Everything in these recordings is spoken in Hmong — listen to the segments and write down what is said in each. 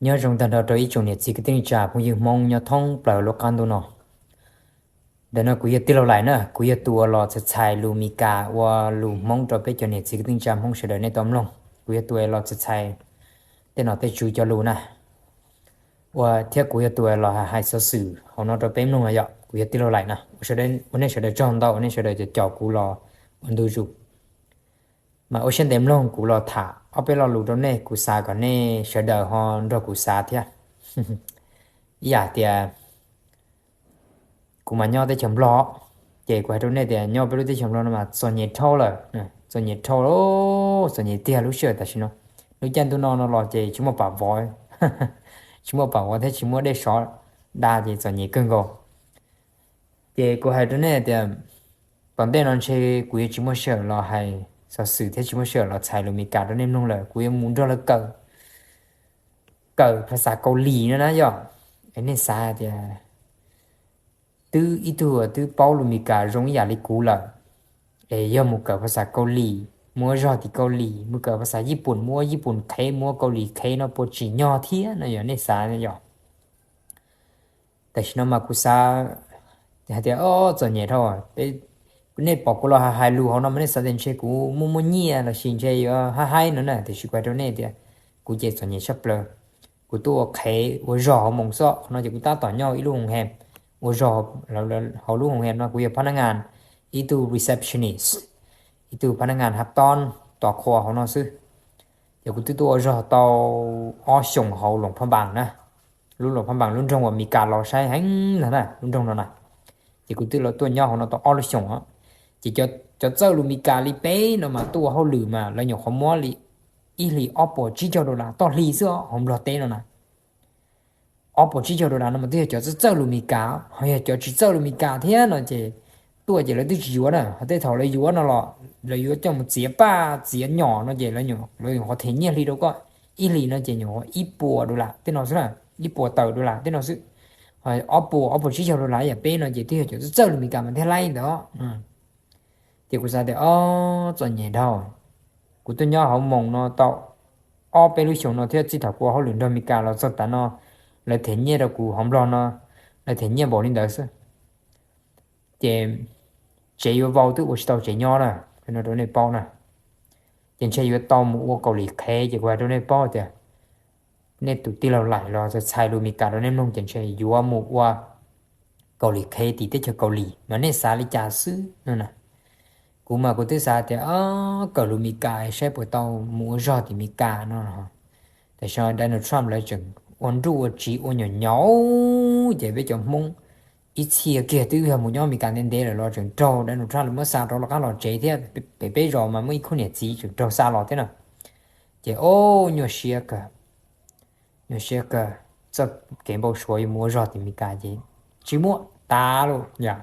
Nyob zoo tag nrho rau ib tsoom niam txiv kwv tij neej tsa phooj ywg Hmoob nyob thoob plaws lub qab ntuj no. Ntawm no kuv yog tij laug Laim na, kuv yog tus uas los txhais txhais lus Mis Kas ua lus Hmoob rau peb cov niam txiv kwv tij neej tsa Hmoob sawv daws nej tau mloog. Kuv yog tus uas los txhais txhais tej nom tej tswv cov lus na, ua thiab kuv yog tus uas los hais xov xwm hauv no rau peb mloog na yom. Kuv yog tij laug Laim na, ua nej sawv daws tsaug ntau uas nej sawv daws caum kuv los ua ntu zus. Mas ua siab ntev mloog kuv los tham ob peb lo lus rau nej, kuv xav kom nej sawv daws ho nrog kuv xav thiab. Ib yam tias kuv mas nyob teb chaws Nplog, ces kuv hais rau nej tias nyob peb lub teb chaws Nplog no mas txom nyem dhau lawm, txom nyem dhau, txom nyem tiag lub sij hawm tam sim no. Lub caij ntuj no no los ces tsis muaj pam vov, tsis muaj pam vov thiab tsis muaj dej sov da ces txom nyem kawg nkaus. Ces kuv hais rau nej tias tom ntej no ntshe kuv yuav tsis muaj sij hawm los hais xov xwm thiab tsis muaj sij hawm los txhais lus Mis Kas rau nej mloog lawm, kuv yuav mus nrog lawv kawm, kawm phas xas Kaus Lim no na yom. Es nej xav tias twb ib tug twb paub lus Mis Kas zoo ib yam li kuv lawm, es yog mus kawm phas xas Kaus Lim, mus ua zog tim Kaus Lim, mus kawm phas xas Yij Pum, mus ua Yij Pum qhev, mus ua Kaus Lim qhev no puas tsim nyog thiab no yog nej xav yom. Tam sim no mas kuv xav hais tias o, txom nyem dhau. Nej pom kuv los hais lus hauv no mas nej xav tias ntshe kuv muaj muaj nyiaj lossis ntshe yuav hab haib no na, tiam sis kuv hais rau nej tias kuv ces txom nyem tshaj plaws. Kuv tuaj ua qhev ua zog hauv Moos Xoj no ces kuv tab tom nyob ib lub hoo he, ua zog hauv lub hoo he no kuv yog phab nab ngas, ib tug receptionist, ib tug phab nab ngas hab tob tos qhua hauv no xwb. Ces kuv twb tuaj ua zog tau ob xyoos hauv Loos Phaj Npas na, lub Loos Phaj Npas lub nroog uas Mis Kas los saib heev ntag na, lub nroog no na. Ces kuv twb los tuaj nyob hauv no tau ob lub xyoos os. Ces cov txawj lus Mis Kas li peb no mas tuaj ua hauj lwm mas lawv nyuam qhuav muab li ib hlis ob puas tsib caug dollar toj hli xwb hauv Nplog teb no na. Ob puas tsib caug dollar no mas twb yog cov txawj txawj lus Mis Kas, ho yog cov tsis txawj lus Mis Kas thiab no ces tuaj ces lawv twb tsis yuav na, ho tej thaum lawv yuav no los lawv yuav coj mus txiav paj txiav nyom no ces lawv nyuam qhuav them nyiaj hli rau koj, ib hlis no ces nyuam qhuav ib puas dollar tej no xwb na, ib puas tawm dollar tej no xwb. Ho ob puas ob puas tsib caug dollar yam peb no ces twb yog cov txawj txawj lus Mis Kas mas thiaj laib ntawd. Ces kuv xav tias o, txom nyem dhau. Kuv tuaj nyob hauv Moos no tau ob peb lub xyoos no thiab txij thaum kuv ua hauj lwm nrog Mis Kas los txog tav no, lawv them nyiaj rau kuv hauv Nplog no, lawv them nyiaj npaum li ntawd xwb. Ces tsev yuav vau twb ua tsis tau tsev nyob na, no rau nej paub na. Ces ntshe yuav tau mus ua Kaus Lim qhev ces kuv hais rau nej paub tias nej tus tij laug Laim los txhais txhais lus Mis Kas rau nej mloog ces ntshe yuav mus ua Kaus Lim qhev tim teb chaws Kaus Lim mas nej xav li cas xwb no na. Kuv mas kuv twb xav tias kawm lus Mis Kas saib puas tau mus ua zog tim Mis Kas no. Tam sim no Donald Trump lawv tseem ua nruj ua tsiv ua nyuam nyaum, ces peb cov Hmoob ib txhia kiag twb yog mus nyob Mis Kas ntev ntev lawm los tseem raug Donald Trump lawv muab xa rov los qab los tsev thiab. Pem peb zos mas muaj ib khub niam txiv tseem raug xa los thiab na. Ces o, nyuaj siab kawg, nyuaj siab kawg. Txoj kev npau suav yuav mus ua zog tim Mis Kas ces tsis muaj tas lawm yom.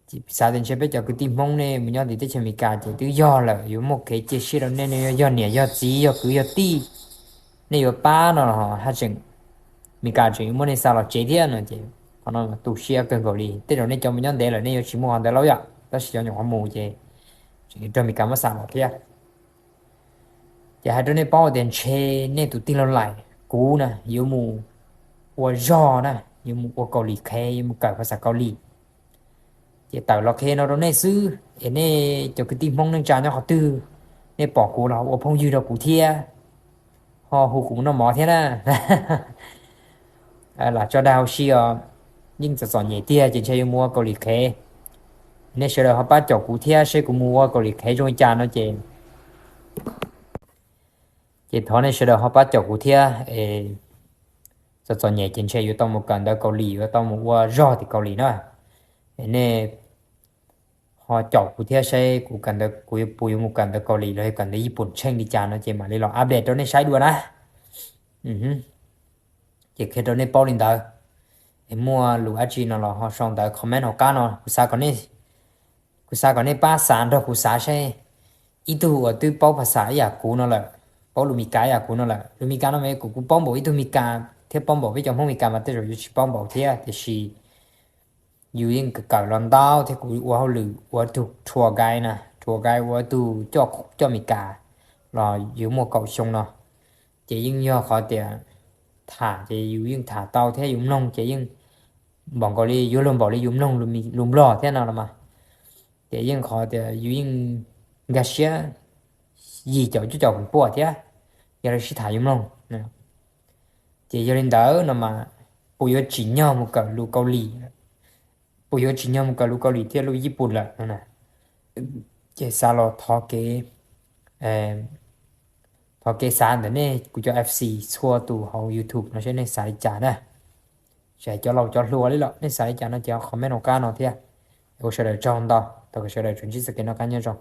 Xav tias ntshe peb cov kwv tij Hmoob nej mus nyob tim teb chaws Amelikas ces twb yog lawm, yuav muaj kev cia siab rau nej, nej yuav yog niam yog txiv yog kwv yog tij, nej yuav pab no los haj tseem, Amelikas tseem yuav muab nej xa los tsev thiab no ces qhov no tu siab kawg nkaus li. Tej zaum nej cov mus nyob ntev lawm nej yuav tsis muaj qhov ntawd lauj yom, tab sis cov nyuam qhuav mus ces tseem raug Amelikas muab xa los thiab. Ces hais rau nej paub tias ntshe nej tus tij laug Laim kuv na yuav mus ua zog na, yuav mus ua Kaus Lim qhev, yuav mus kawm phas xas Kaus Lim. Ces tawm los qhia no rau nej xwb es nej cov kwv tij Hmoob neej tsa nyob qhov twg, nej pom kuv los ua phooj ywg rau kuv thiab, ho hu kuv mus noj mov thiab na. Lam tso dag ua si os, yeej txom txom nyem tiag ces ntshe yuav mus ua Kaus Lim qhev. Nej sawv daws ho pab caum kuv thiab seb kuv mus ua Kaus Lim qhev zoo li cas no ces, ces thov nej sawv daws ho pab caum kuv thiab. Txom txom nyem ces ntshe yuav tau mus kawm ntawv Kaus Lim, yuav tau mus ua zog tim Kaus Lim na. Nej ho caum kuv thiab saib kuv kawm ntawv, kuv yuav puas yuav mus kawm ntawv Kaus Lim los yog kawm ntawv Yij Pum tsheej li cas no ces mam li los update rau nej saib dua na. Ces qhia rau nej paub li ntawd. Es muaj lus dab tsi no los ho sau ntawv comment hauv qab no, kuv xav kom nej, kuv xav kom nej pab xav nrog kuv xav saib. Ib tug uas twb paub phas xas ib yam kuv no lawm, paub lus Amelikas ib yam kuv no lawm, lus Amelikas no mas kuv kuv paub npaum ib tug Amelikas thiab paub npaum peb cov Hmoob Amelikas mas tej zaum yuav tsis paub npaum thiab, tiam sis yus yeej kawm los ntau thiab kuv ua hauj lwm ua ib tug tour guide na, tour guide ua ib tug coj Amelikas los yuav muaj kaum xyoo no. Ces yeej yog qhov tias tham ces yus yeej tham tau thiab, yus mloog ces yeej npaum nkaus li yuav luag npaum li yus mloog lus Nplog thiab no los mas. Ces yeej qhov tias yus yeej nkag siab yim caum cuaj caum feem pua thiab, yog lawv sib tham yus mloog. Ces yog li ntawd no mas puas yuav tsim nyog mus kawm lus Kaus Lim, puas yuav tsim nyog mus kawm lus Kaus Lim thiab lus Yij Pum lawm no na. Ces xav los thov kev, thov kev xav ntawm nej kuv cov F C txhua tus hauv YouTube no seb nej xav li cas na. Tsis hais cov laus cov hluas li los nej xav li cas no ces comment rau qab no thiab. Ua sawv daws tsaug ntau, thov kom sawv daws tsuas ntsib txoj kev noj qab nyob zoo.